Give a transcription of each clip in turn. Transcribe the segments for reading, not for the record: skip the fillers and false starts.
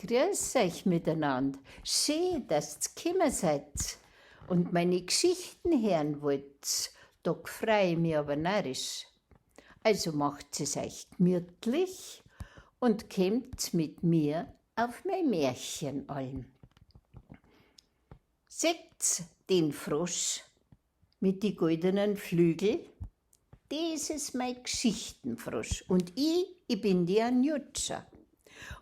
Grüß euch miteinander. Schön, dass ihr gekommen seid und meine Geschichten hören wollt. Da freu ich mich aber narrisch. Also macht es euch gemütlich und kommt mit mir auf mein Märchenalm. Seht's den Frosch mit die goldenen Flügel? Das ist mein Geschichtenfrosch und ich bin die Anjutscha.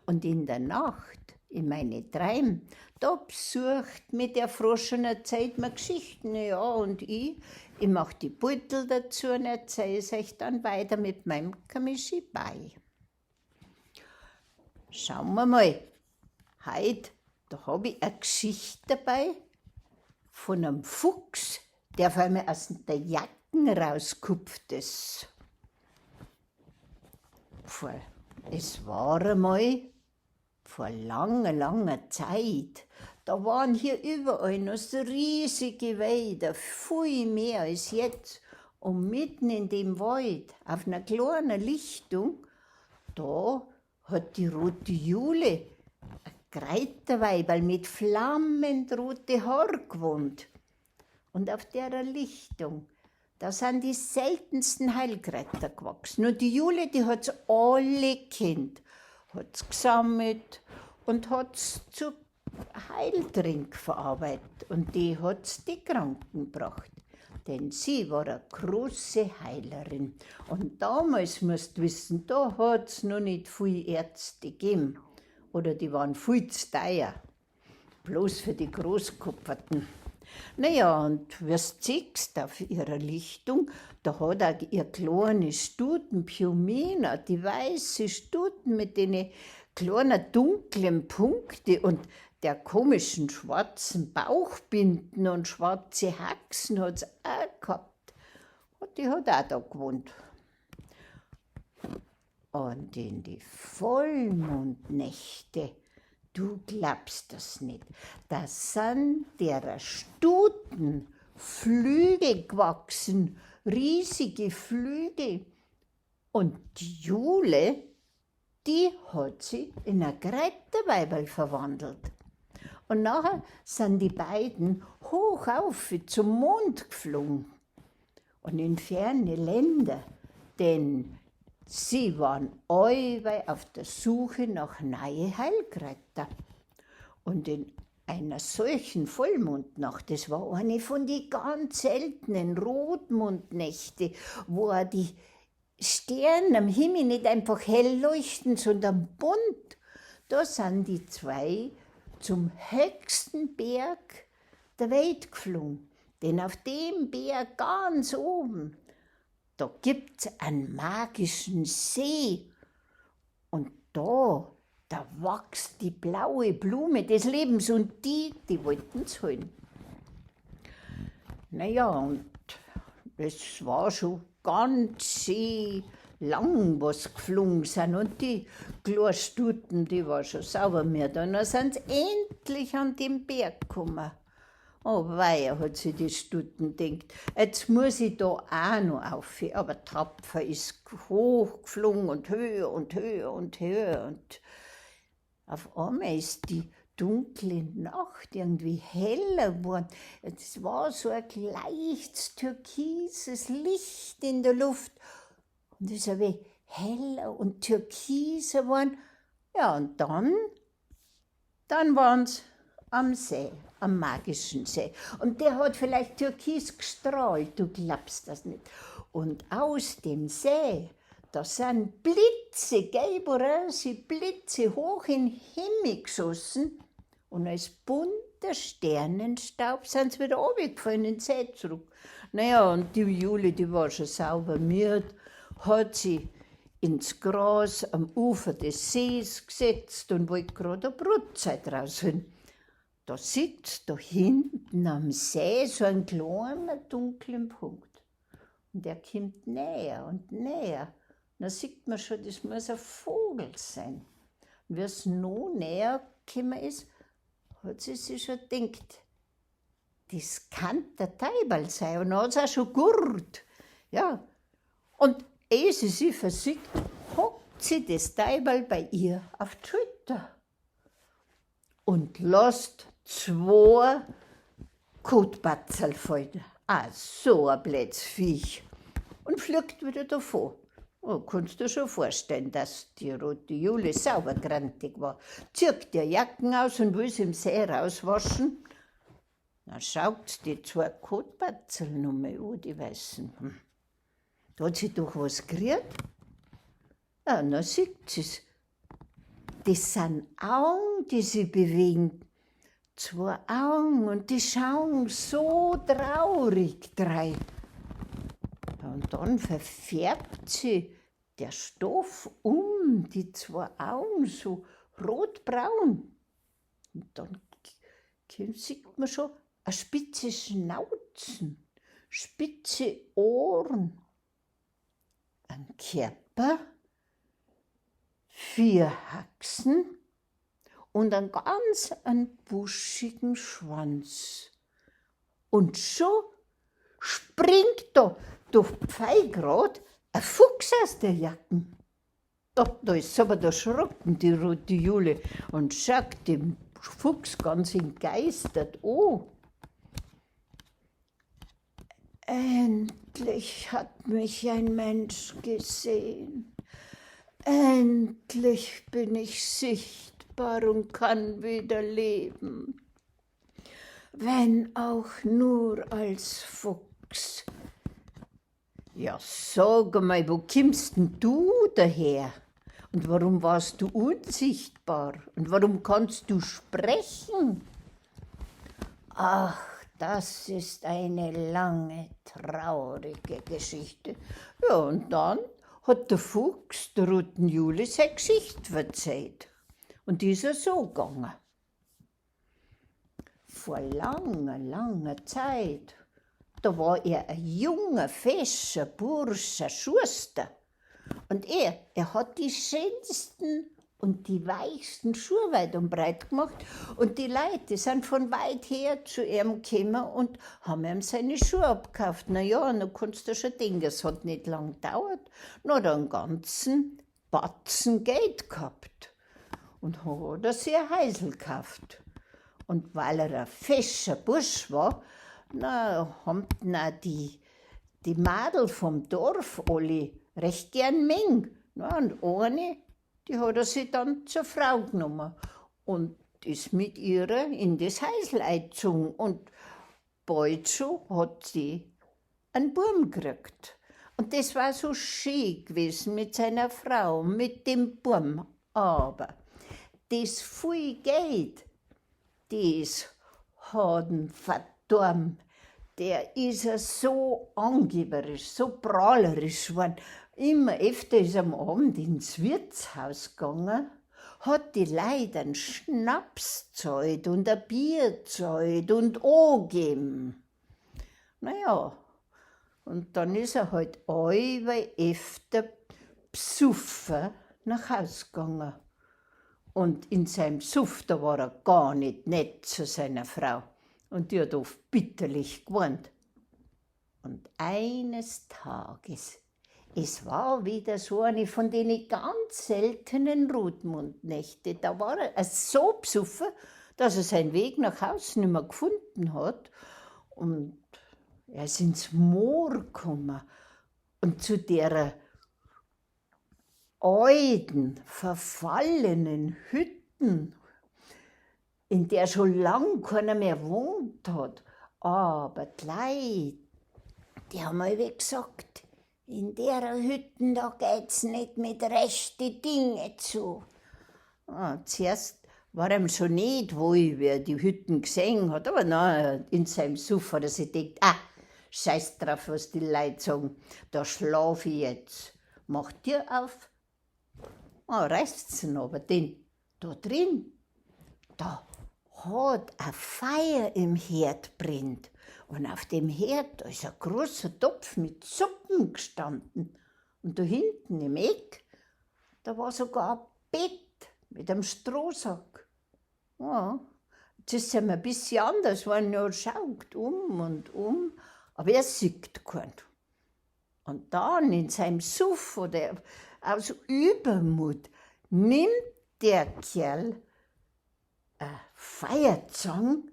Und in der Nacht, in meine Träum, da besucht mich der Frosch und erzählt mir Geschichten. Ja, und ich mach die Beutel dazu und erzähle es euch dann weiter mit meinem Kamishibai. Schauen wir mal. Heut, da hab ich eine Geschichte dabei von einem Fuchs, der auf einmal aus der Jacken rausgekupft ist. Es war einmal vor langer, langer Zeit, da waren hier überall noch so riesige Wälder, viel mehr als jetzt. Und mitten in dem Wald, auf einer kleinen Lichtung, da hat die rote Jule ein Kräuterweiberl mit flammend rote Haar gewohnt. Und auf der Lichtung, da sind die seltensten Heilkräuter gewachsen. Und die Jule, die hat's alle gekannt, hat's gesammelt und hat's zu Heiltrink verarbeitet. Und die hat's die Kranken gebracht. Denn sie war eine große Heilerin. Und damals, musst du wissen, da hat's noch nicht viel Ärzte gegeben. Oder die waren viel zu teuer. Bloß für die Großkopferten. Naja, und wie du siehst, auf ihrer Lichtung, da hat auch ihr kleine Stuten Piumina, die weiße Stuten mit den kleinen dunklen Punkten und der komischen schwarzen Bauchbinden und schwarze Haxen hat's auch gehabt. Und die hat auch da gewohnt. Und in die Vollmondnächte, du glaubst das nicht, da sind derer Stuten Flügel gewachsen, riesige Flügel. Und die Jule, die hat sie in ein Kräuterweiberl verwandelt. Und nachher sind die beiden hoch auf zum Mond geflogen und in ferne Länder, denn sie waren allweil auf der Suche nach neuen Heilkräutern. Und in einer solchen Vollmondnacht, das war eine von den ganz seltenen Rotmondnächte, wo auch die Sterne am Himmel nicht einfach hell leuchten, sondern bunt, da sind die zwei zum höchsten Berg der Welt geflogen. Denn auf dem Berg ganz oben, da gibt's einen magischen See. Und da wächst die blaue Blume des Lebens und die wollten's holen. Naja, und es war schon ganz schön lang, was geflogen sind. Und die kleine Stuten, die war schon sauber müde. Und dann sind sie endlich an den Berg gekommen. Oh weia, hat sich die Stuten gedacht, jetzt muss ich da auch noch auf. Aber tapfer ist hochgeflogen und höher und höher und höher. Und auf einmal ist die dunkle Nacht irgendwie heller geworden. Es war so ein leichtes türkises Licht in der Luft. Und es ist ein wenig heller und türkiser geworden. Ja, und dann waren's am See, am magischen See. Und der hat vielleicht türkis gestrahlt, du glaubst das nicht. Und aus dem See, da sind Blitze, gelb-orange Blitze hoch in den Himmel geschossen. Und als bunter Sternenstaub sind sie wieder runtergefallen in den See zurück. Naja, und die Jule, die war schon sauber müde, hat sie ins Gras am Ufer des Sees gesetzt und wollte gerade eine Brotzeit rausholen. Da sitzt da hinten am See so ein kleiner dunkler Punkt. Und der kommt näher und näher. Und da sieht man schon, das muss ein Vogel sein. Und wie es noch näher gekommen ist, hat sie sich schon gedacht, das kann der Teufel sein. Und dann hat's auch schon gegurrt. Ja. Und ehe sie sich versieht, hockt sie das Teufel bei ihr auf die Schulter. Und lasst zwoa Kotbatzerl fallen. Ah, so a blöds Viech. Und fliegt wieder davon. Oh, kannst du schon vorstellen, dass die rote Jule sauber grantig war. Zieht die Jacken aus und will sie im See rauswaschen. Dann schaut die zwei Kotbatzeln noch mal an, die Weißen. Da hat sie doch was gerührt. Ja, dann sieht sie's. Das sind Augen, die sich bewegen. Zwei Augen und die schauen so traurig drei. Und dann verfärbt sie der Stoff um die zwei Augen so rotbraun. Und dann sieht man schon eine spitze Schnauzen, spitze Ohren, ein Körper, vier Haxen und einen ganz einen buschigen Schwanz. Und schon springt da durch Pfeilgrad ein Fuchs aus der Jacken. Da ist aber erschrocken, die rote Jule, und schaut dem Fuchs ganz entgeistert an. Endlich hat mich ein Mensch gesehen. Endlich bin ich sichtbar und kann wieder leben. Wenn auch nur als Fuchs. Ja, sag einmal, wo kommst denn du daher? Und warum warst du unsichtbar? Und warum kannst du sprechen? Ach, das ist eine lange, traurige Geschichte. Ja, und dann hat der Fuchs der roten Jule seine Geschichte verzeiht. Und die ist ja so gegangen. Vor langer, langer Zeit, da war er ein junger, fescher Bursch, ein Schuster. Und er hat die schönsten und die weichsten Schuhe weit und breit gemacht. Und die Leute sind von weit her zu ihm gekommen und haben ihm seine Schuhe abgekauft. Na ja, dann kannst du schon denken, es hat nicht lang gedauert. Noch hat er einen ganzen Batzen Geld gehabt. Und hat er sich ein Häusl gekauft. Und weil er ein fescher Bursch war, na, haben ihn auch die Madel vom Dorf alle recht gern mögen. Na, und eine, die hat er sich dann zur Frau genommen und ist mit ihr in das Häusl eingezogen. Und bald schon hat sie einen Buam gekriegt. Und das war so schön gewesen mit seiner Frau, mit dem Buam. Aber das viel Geld, das hat ihn verdorben. Der ist ja so angeberisch, so prahlerisch geworden. Immer öfter ist er am Abend ins Wirtshaus gegangen, hat die Leute einen Schnaps gezahlt und ein Bier gezahlt und angegeben. Naja, und dann ist er halt allweil öfter besoffen nach Haus gegangen. Und in seinem Suff, da war er gar nicht nett zu seiner Frau. Und die hat oft bitterlich geweint. Und eines Tages, es war wieder so eine von den ganz seltenen Rotmundnächte, da war er so besoffen, dass er seinen Weg nach Hause nicht mehr gefunden hat. Und er ist ins Moor gekommen und zu der alten, verfallenen Hütten, in der schon lang keiner mehr gewohnt hat. Aber die Leute, die haben alle gesagt, in der Hütten, da geht's nicht mit rechten Dinge zu. Ah, zuerst war ihm schon nicht wohl, wie er die Hütten gesehen hat, aber na, in seinem Suff hat er sich gedacht, ah, scheiß drauf, was die Leute sagen, da schlaf ich jetzt. Mach Tür auf, ah, reißt's ihn aber, denn da drin, da hat ein Feuer im Herd brennt. Und auf dem Herd, da ist ein großer Topf mit Suppen gestanden. Und da hinten im Eck, da war sogar ein Bett mit einem Strohsack. Ja, jetzt ist es ihm ein bisschen anders geworden, er schaut um und um, aber er sieht keinen. Und dann in seinem Suff oder aus Übermut nimmt der Kerl A Feuerzangen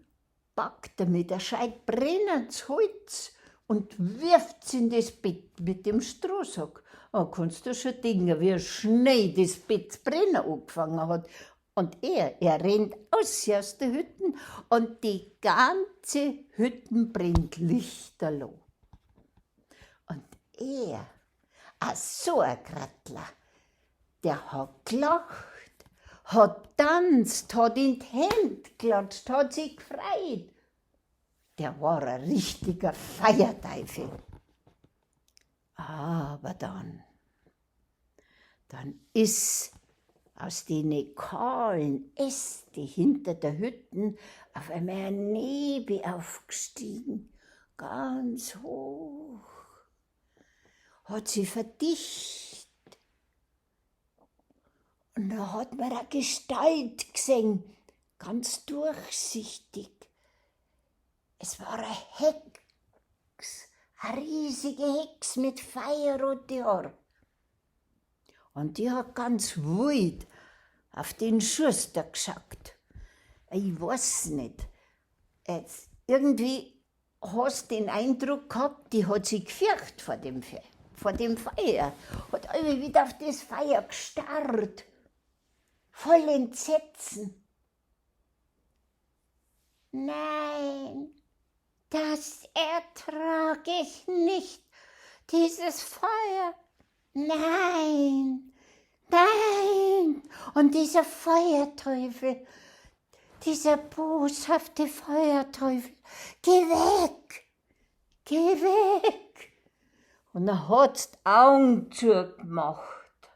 packt er mit a Scheit brennendes Holz und wirft's in das Bett mit dem Strohsack. Oh, kannst du schon denken, wie schnell das Bett zu brennen angefangen hat. Und er rennt aus aus der Hütten und die ganze Hütten brennt lichterloh. Und er, a so a Grattler, der hat gelacht, hat tanzt, hat in die Händ geklatscht, hat sich gefreut. Der war ein richtiger Feierteufel. Aber dann ist aus den kahlen Äste hinter der Hütten auf einmal ein Nebel aufgestiegen, ganz hoch, hat sich verdicht. Und da hat man eine Gestalt gesehen, ganz durchsichtig. Es war eine Hex, eine riesige Hex mit feuerroten Haaren. Und die hat ganz wild auf den Schuster geschaut. Ich weiß nicht. Jetzt, irgendwie hast den Eindruck gehabt, die hat sich gefürchtet vor dem Feuer. Hat immer wieder auf das Feuer gestarrt. Voll Entsetzen. Nein, das ertrag ich nicht, dieses Feuer. Nein, nein. Und dieser Feuerteufel, dieser boshafte Feuerteufel, geh weg, geh weg. Und er hat die Augen zugemacht,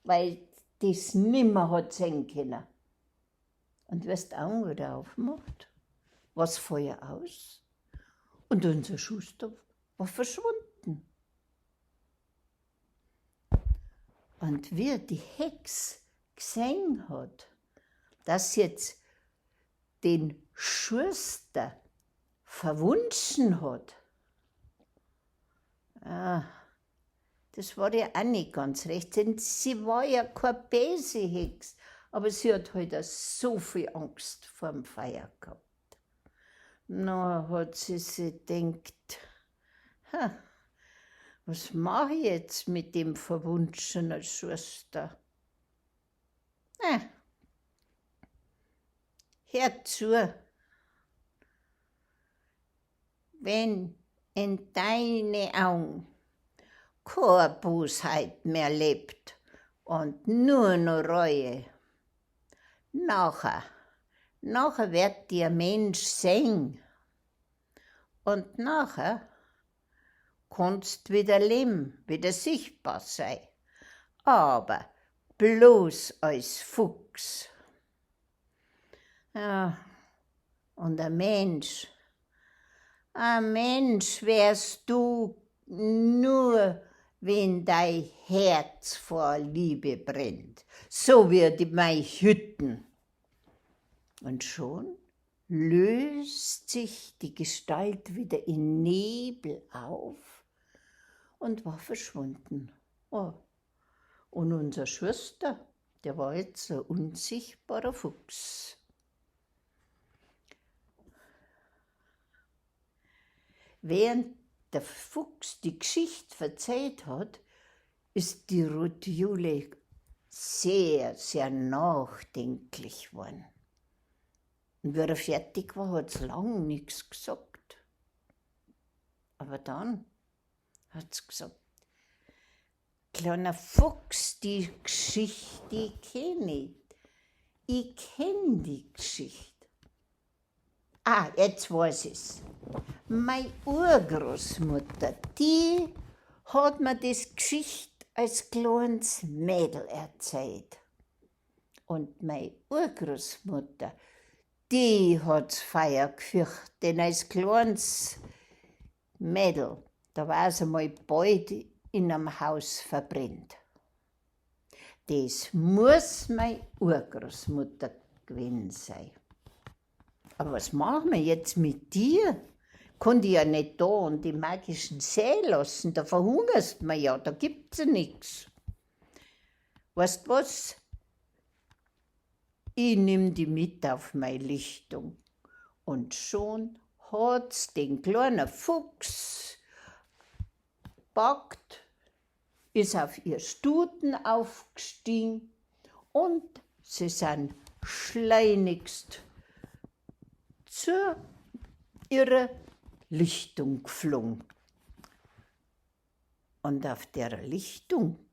weil das nimmer hat sehen können. Und wie die Augen wieder aufmacht, war das Feuer aus und unser Schuster war verschwunden. Und wie die Hex gesehen hat, dass sie jetzt den Schuster verwunschen hat, das war ihr auch nicht ganz recht, denn sie war ja keine böse Hex, aber sie hat halt auch so viel Angst vorm Feuer gehabt. Na, hat sie sich gedacht, ha, was mach ich jetzt mit dem verwunschenen Schuster? Na, hör zu, wenn in deine Augen keine Bosheit mehr lebt und nur noch Reue, nachher wird dir Mensch sehen und nachher kannst wieder leben, wieder sichtbar sein, aber bloß als Fuchs. Ja, und ein Mensch wärst du nur, wenn dein Herz vor Liebe brennt, so wie die Hütten. Und schon löst sich die Gestalt wieder in Nebel auf und war verschwunden. Oh. Und unser Schuster, der war jetzt ein unsichtbarer Fuchs. Während der Fuchs die Geschichte verzeiht hat, ist die Rote Jule sehr, sehr nachdenklich geworden. Und wie er fertig war, hat's lang nix gesagt. Aber dann hat's gesagt, kleiner Fuchs, die Geschichte, die kenn ich. Ich kenn die Geschichte. Ah, jetzt weiß ich's. Meine Urgroßmutter, die hat mir das Geschichte als kleines Mädel erzählt. Und meine Urgroßmutter, die hat's Feuer gefürchtet, denn als kleines Mädel, da war's einmal bald in einem Haus verbrennt. Das muss meine Urgroßmutter gewesen sein. Aber was machen wir jetzt mit dir? Kann die ja nicht da und die magischen See lassen, da verhungerst man ja, da gibt's ja nix. Weißt was? Ich nimm di mit auf mei Lichtung. Und schon hat's den kleinen Fuchs packt, ist auf ihr Stuten aufgestiegen und sie sind schleunigst zu ihrer Lichtung geflogen. Und auf der Lichtung,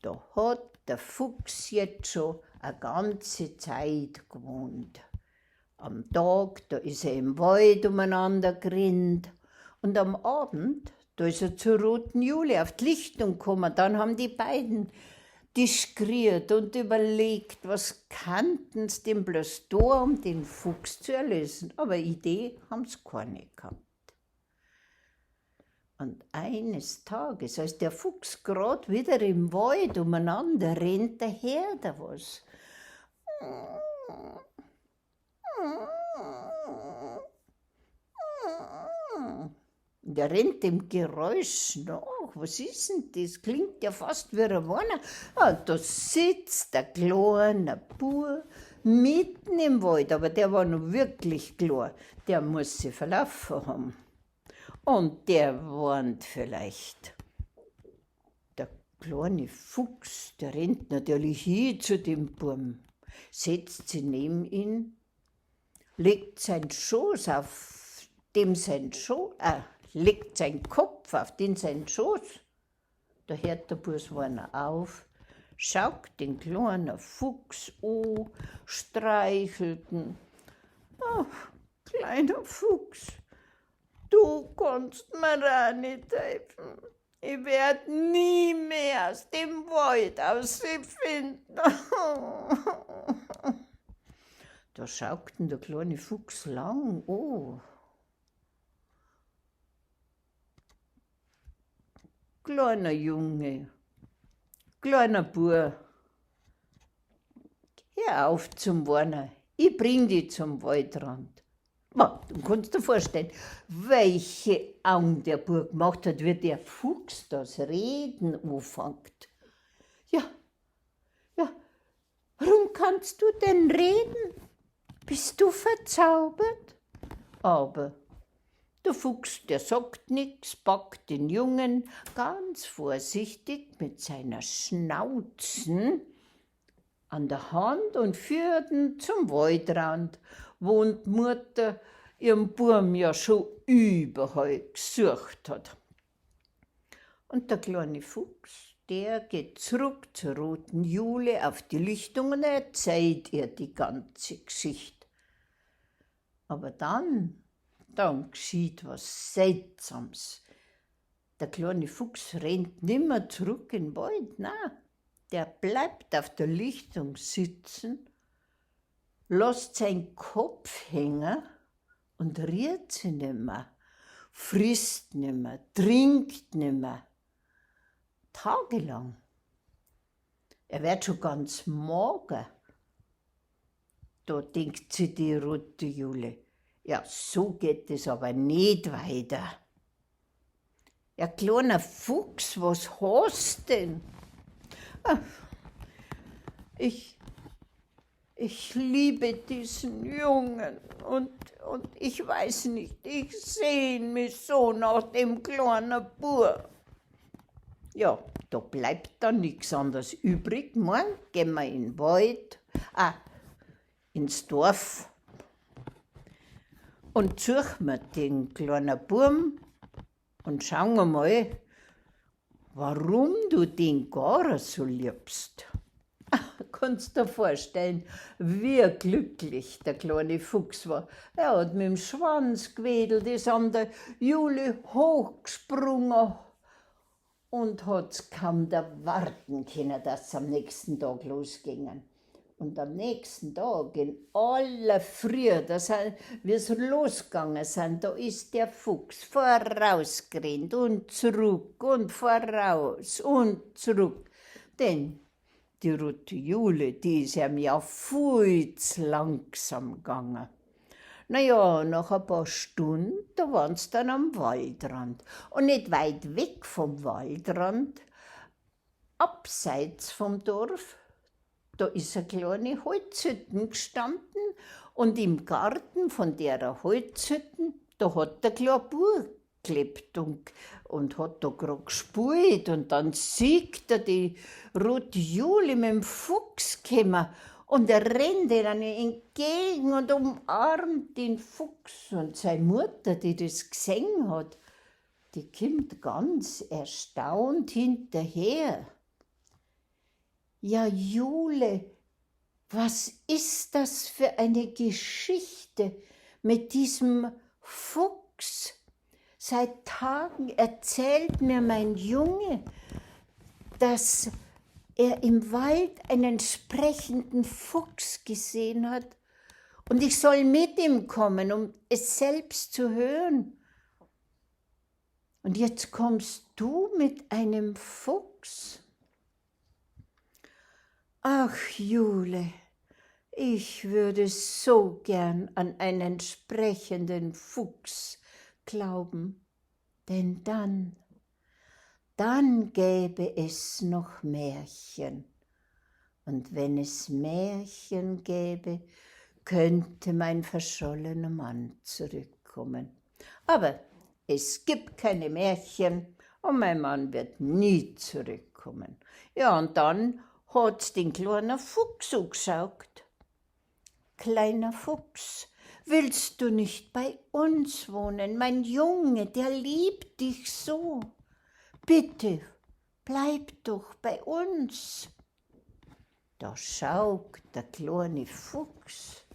da hat der Fuchs jetzt schon eine ganze Zeit gewohnt. Am Tag, da ist er im Wald umeinander gerannt und am Abend, da ist er zur Roten Jule auf die Lichtung gekommen. Dann haben die beiden diskutiert und überlegt, was könnten sie denn bloß da, um den Fuchs zu erlösen. Aber Idee haben sie keine gehabt. Und eines Tages, als der Fuchs grad wieder im Wald umeinander rennt, da hört er was. Der rennt dem Geräusch nach. Was ist denn das? Klingt ja fast wie ein Weiner. Ah, da sitzt der kleine Bub mitten im Wald, aber der war noch wirklich klar. Der muss sich verlaufen haben. Und der warnt vielleicht. Der kleine Fuchs, der rennt natürlich hin zu dem Burm, setzt sich neben ihn, legt seinen Schoß auf dem sein Schoß, legt seinen Kopf auf den seinen Schoß. Da hört der Bus Warner auf, schaut den kleinen Fuchs an, streichelt ihn. Ach, kleiner Fuchs, du kannst mir auch nicht helfen. Ich werd nie mehr aus dem Wald finden. Da schaut ihn der kleine Fuchs lang an. Kleiner Junge, kleiner Bub, hör auf zum Weinen, ich bring dich zum Waldrand. Ma, du kannst dir vorstellen, welche Augen der Bub gemacht hat, wie der Fuchs das Reden anfängt. Ja, ja, warum kannst du denn reden? Bist du verzaubert? Aber der Fuchs, der sagt nix, packt den Jungen ganz vorsichtig mit seiner Schnauzen an der Hand und führt ihn zum Waldrand, wo die Mutter ihren Burm ja schon überall gesucht hat. Und der kleine Fuchs, der geht zurück zur Roten Jule auf die Lichtung und erzählt ihr die ganze Geschichte. Aber dann geschieht was Seltsames. Der kleine Fuchs rennt nimmer zurück in den Wald, nein, der bleibt auf der Lichtung sitzen, lässt seinen Kopf hängen und rührt sich nimmer, frisst nimmer, trinkt nimmer. Tagelang. Er wird schon ganz mager. Da denkt sich die Rote Jule, ja, so geht es aber nicht weiter. Ja, kleiner Fuchs, was hast denn? Ach, ich liebe diesen Jungen und ich weiß nicht, ich sehn mich so nach dem kleinen Bub. Ja, da bleibt dann nix anderes übrig. Morgen gehen wir in den Wald, ins Dorf und suchen wir den kleinen Burm und schauen wir mal, warum du den gar so liebst. Kannst dir vorstellen, wie glücklich der kleine Fuchs war. Er hat mit dem Schwanz gewedelt, ist an der Jule hochgesprungen und hat's kaum erwarten können, dass es am nächsten Tag losgingen. Und am nächsten Tag, in aller Früh, wie sie losgegangen sind, da ist der Fuchs vorausgerannt und zurück und voraus und zurück. Denn die Rote Jule, die ist ihm ja viel zu langsam gegangen. Naja, nach ein paar Stunden, da waren sie dann am Waldrand. Und nicht weit weg vom Waldrand, abseits vom Dorf, Da ist eine kleine Holzhütte gestanden und im Garten von der Holzhütte, da hat der kleine Bub gelebt und hat da grad gespielt und dann sieht er die Ruth Jule mit dem Fuchs kommen und er rennt ihnen entgegen und umarmt den Fuchs und seine Mutter, die das gesehen hat, die kommt ganz erstaunt hinterher. Ja, Jule, was ist das für eine Geschichte mit diesem Fuchs? Seit Tagen erzählt mir mein Junge, dass er im Wald einen sprechenden Fuchs gesehen hat und ich soll mit ihm kommen, um es selbst zu hören. Und jetzt kommst du mit einem Fuchs? Ach, Jule, ich würde so gern an einen sprechenden Fuchs glauben, denn dann gäbe es noch Märchen. Und wenn es Märchen gäbe, könnte mein verschollener Mann zurückkommen. Aber es gibt keine Märchen und mein Mann wird nie zurückkommen. Ja, und dann hat's den kleinen Fuchs angeschaut. Kleiner Fuchs, willst du nicht bei uns wohnen? Mein Junge, der liebt dich so. Bitte, bleib doch bei uns. Da schaut der kleine Fuchs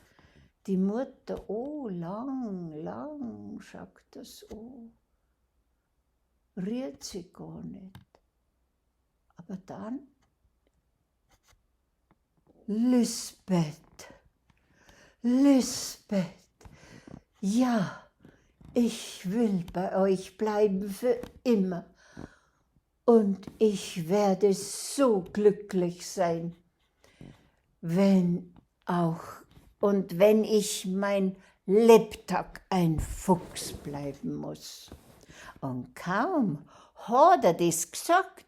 die Mutter an, lang, lang schaut das an. Rührt sich gar nicht. Aber dann, Lisbeth, Lisbeth, ja, ich will bei euch bleiben für immer. Und ich werde so glücklich sein, wenn auch und wenn ich mein Lebtag ein Fuchs bleiben muss. Und kaum hat er das gesagt,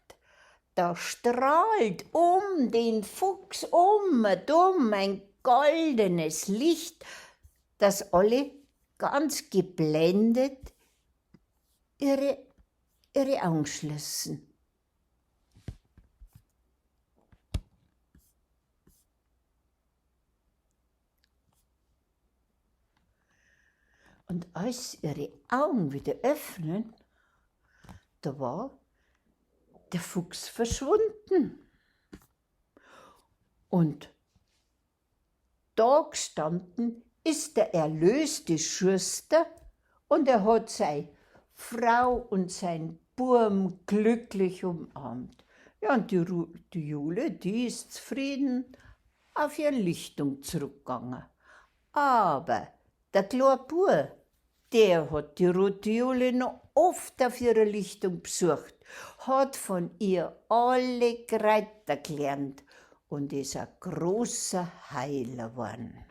da strahlt um den Fuchs um und um ein goldenes Licht, dass alle ganz geblendet ihre Augen schließen. Und als ihre Augen wieder öffnen, da war der Fuchs verschwunden. Und da gestanden ist der erlöste Schuster und er hat seine Frau und sein Burm glücklich umarmt. Ja, und die Jule, die ist zufrieden auf ihre Lichtung zurückgegangen. Aber der kleine Bub, der hat die Rote Jule noch oft auf ihrer Lichtung besucht, hat von ihr alle Kräuter gelernt und ist ein großer Heiler geworden.